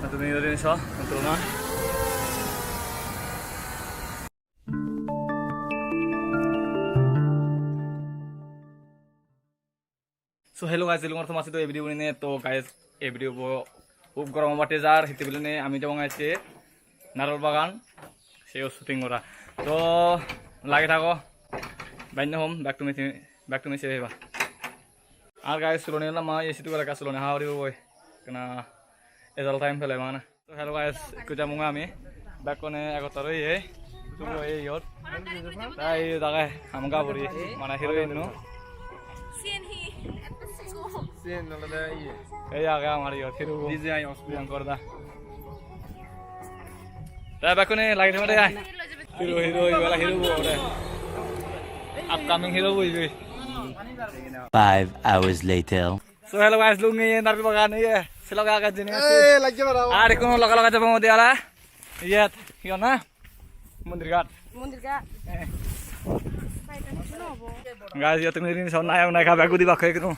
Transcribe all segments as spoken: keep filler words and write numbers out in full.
Tumi uri so, tumi na. So hello guys, welcome to my video. To guys, ei video bo hub gorom obatte jar, hitte bilene ami jebong ecche Narol Bagan, seyo shooting gora. To lage thago, benne hom, back to me, back to me se heba. Ar guys, suloni lama, ei sidu gora suloni ha uri boi. Kana ejal time pele mana. So hello guys, ekku jamunga ami. Bekkune egottor oye. Subo oye iyot. Tai iyot age ama gaburi, mane heroine no. Siyen hi? Siyen olode iye. Ei age amar iyot hero bo. D J I Osprey. Priyankar da. Tai bekkune like thema de ai. Hero, hero, ibe olode hero bo ore. Upcoming hero bo ibe. Five hours later. So hello guys, lungi ye Narol Bagan ye. Se loge age jeni achi. Ei, lagge baro. Ar ekku loge loge jebong ode ala. Iyot, hi hon na? Mondir Ghat. Mondir Ghat. Eh. Guys, iyot tumi rini son nai, nai khabe gudi bakhe ekku.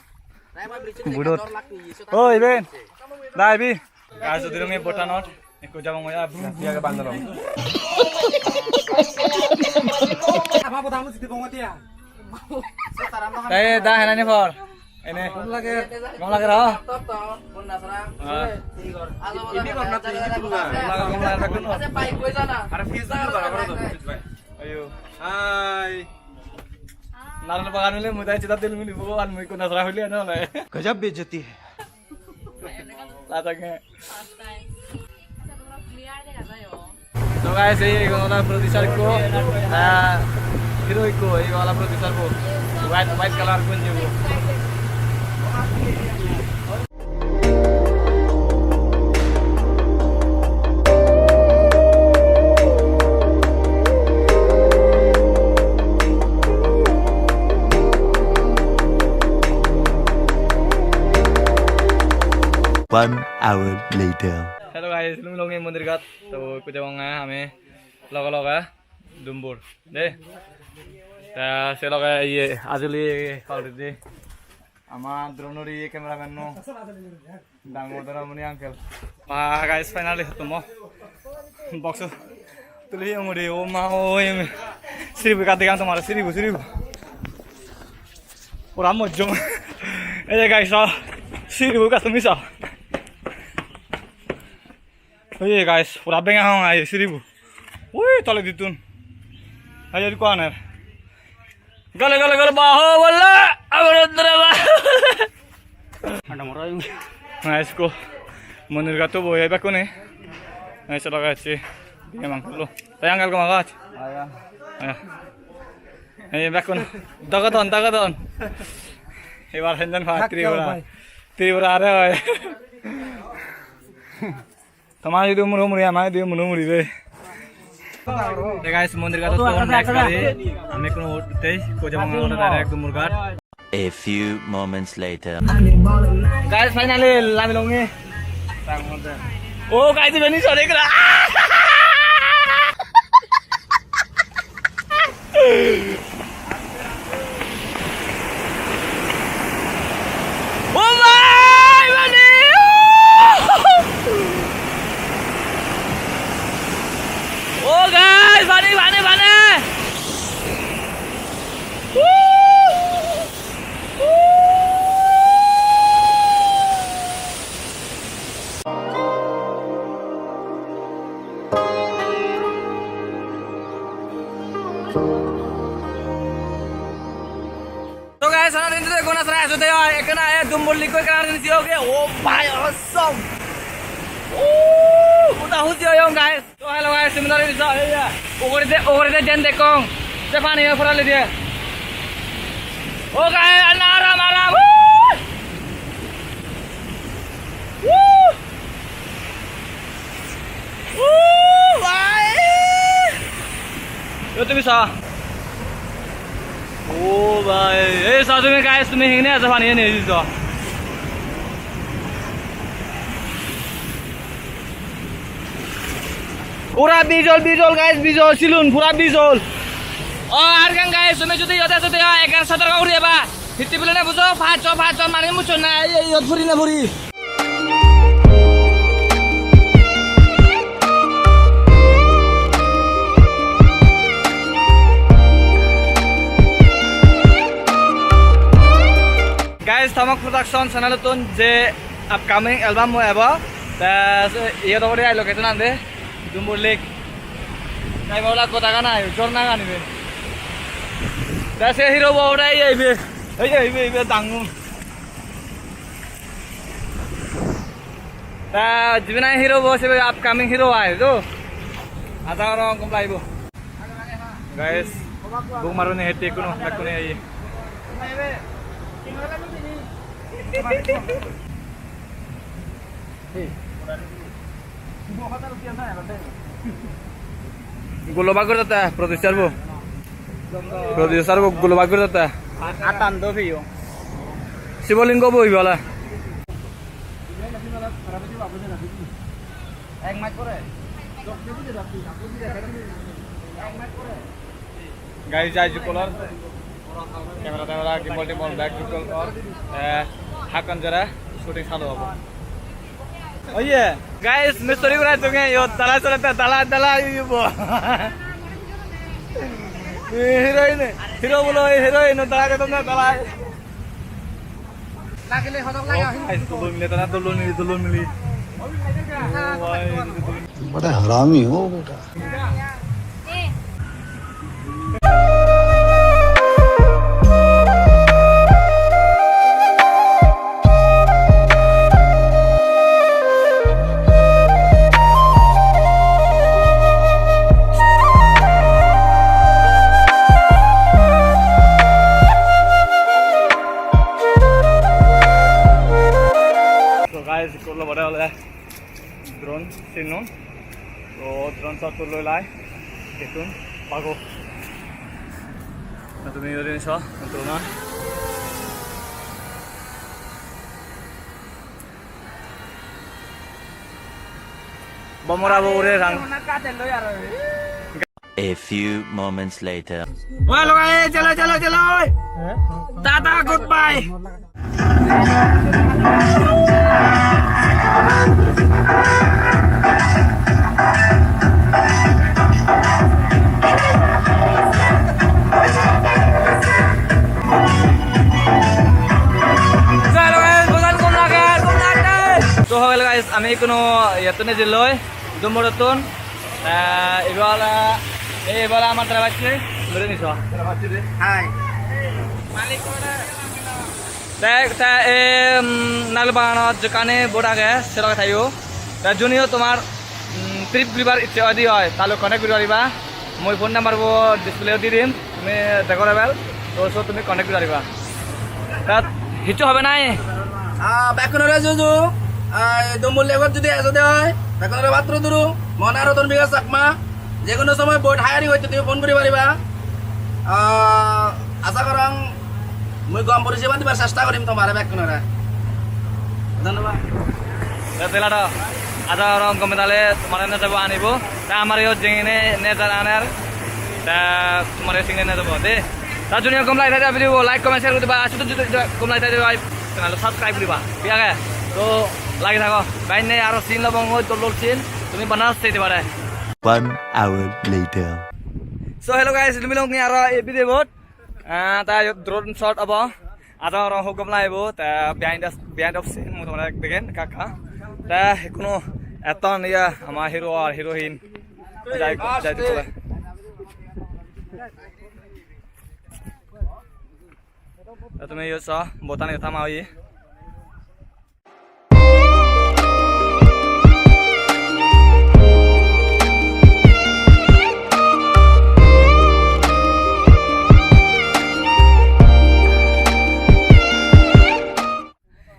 Budot. Oi, Ben. Dai bi. Guys, jodi tumi Bhutan ot. Ekku jabong oya, brum, brum. Iya, ke bandar. Apa bodamu siti bongotia? Eh, da, henani por. Ene. Gom lage. Gom lage ro. Ah. Ini warna pink itu bunga. Gom lage, gom lage, gom lage. Ada fish itu, Bang. Ayo. Hai. Narol Bagan hole mui dai chita dil muni Bhogoban, mui ekku nasra hole na hole. गजब बेइज्जती है। Ladak nge. So guys, ei igun ola producer ekku, ah, hero ekku, ei ola producer bo. White, white color gunji bo. One hour later. Hello guys, lumi longi Mondir Ghat. To ekku jebong ami loge loge Dumbur de. Ta se loge iye Ajuli already. Ama drone ori cameraman no. Dangor dangor muni uncle. Ma guys, finally hotomo. Box tuli muri o ma o em. Siribu gade gan tomar siribu siribu. Pura mojjong. Ei je guys, so siribu gas tumi so. Oi guys, pura benga hong ai siribu. Ui, tole ditun. Ai ari ko aner. Gale gale gale baho bolla. Abar dra ba. Anda moro. Nice ko. Mondir Ghat to boy ai bekkune. Nice laga achi. Dia mang lo. Tayang gal ko magat. Aya. Aya. Ei bekkun. Dagadon, dagadon. Ebar henjan pa Tripura. Tripura are oi. Tomar idu muro muri, amar idu muro muri re. Hey guys, Mondir Ghat to next gari. Ami kono utte, ko jabong direct Dumbur Ghat. A few moments later. Guys, finally lami longi. Oh guys, beni sore kra. Oh my, pani! Oh guys, pani, pani, pani! Woo! Woo! So guys, ana din de gona sara aso de, ekkena e Dumbur likko ekkena din siyo ge. Oh my, awesome. Ooh, uta huji oyong guys. So hello guys, tumi dare bisa, iya. Ugure de, ugure de jen dekong. Se pani e pora le de. Oh guys, ana aram, aram. Woo! Woo! Woo, bhai! Yo, tumi sa. Oh, bhai. Ei, sa tumi, guys, tumi hingine aja pani ene, ei sa. Pura bijol, bijol, guys, bijol, silun, pura bijol. O, ar gan, guys, tumi jodi yode jodi, o, ekkan sotorko guri eba. Hitti bilene bujo, pach jon, pach jon mane muchon na, ei, ei, iyot puri na puri. Production channel-ottun je upcoming album mo ebo, te se iyot obode ai location ande, Dumbur Lake. Te ibe olak goda gana, jorna gani be. Te se hero bo obode iye ibe, iye ibe, ibe dangu. Te jibe nahi hero bo, sibe upcoming hero ai do. Aja gorong gom lagibo. Guys, buk marone hette kuno, ekkune aye. Gulo bag guri dette, producer bo. Producer bo gulo bag guri dette. Atan do piyo. Sibolinggo bo ibe ole. Ek mas pore. Guys, jai jukolor. Camera, camera, gimbal, timbal, bag jukolor. Eh, hakkan jara shooting salu obo. Oye, guys, mistiri gora tunge yo, dalai sole ta, dalai, dalai, yo bo. Heroine, hero bolo, heroine, dalai, dalai, dalai. Lagile hodok lage. Oh, guys, dulon mile tara, dulon mili, dulon mili. Oh, guys, dulon mili. बड़ा हरामी हो बेटा। So guys, ikko olode drone scene-un. To drone shot tuloi lai. Ittun pago. Na tumi iyot so, drone-an. Bomora bo ure rang. A few moments later. Hello guys, chalo, chalo, chalo. Tata, goodbye. So hello guys, gom lagede? So hello guys, ami ekkuno iyottun ejelloi, Dumborottun. Eh, ibe ole, eh, ibe ole amar driver se, duri niso. Hi. Te, te, eh, um, nal baganot jekkani boat age, se loge taiyo. Te juniyo tomar, um, trip guribar icche oi de oi, tale contact guri pariba. Mui phone number bo display-ot di dim, tumi degor ebel, to so tumi contact guri pariba. Tat hissu hobe nai? Ah, bekkunore juju, ah, Dumbur Lake-ot judi ejode oi, bekkunore patro duru, mo nang Roton Bikash Chakma, je hono somoy boat hiring hoite tumi phone guri pariba. Ah, aja gorong mui gom poriseba dibar chesta gorim tomare bekkunore. Dhonnobad. Te tela do. Aja gorong gome dale tomare nejebo anibo. Te amar iyot jengine nejar aner. Te tomare singe nejebo de. Te juniyo gom lage thai video bo like, comment, share guri diba. Ar sudu sudu gom lage thai video, channel subscribe guriba. Thik age? To lagi thago. Bhai ne aro scene lobo, oi dol dol scene. Tumi bana sei dibare. One hour later. So hello guys, lumi longi aro ei video bot. Ah, ta iyot drone shot obo. Aja aro hugom laibo, ta behind the, behind of scene mui tomare degen ekka ekka. Ta ekkuno etton iya ama hero ar heroine. Jai, jai dikole. Ta tumi iyot so, boat-ani tama oye.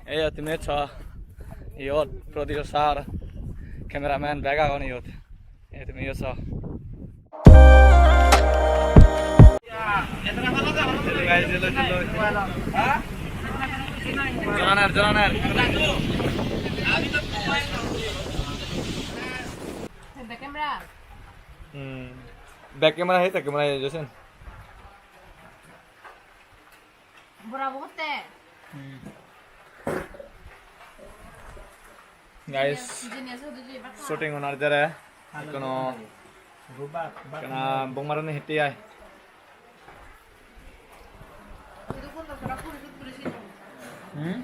Ei tumi so, iyot producer, cameraman bek agon iyot. Ei tumi iyot so. Joraner, joraner. Back camera. Hmm. Back camera hai, back camera hai, Jason. Bora bogotte. Hmm. Guys, shooting onar jare ekkono ekkana bong marone hitte ai. Hmm?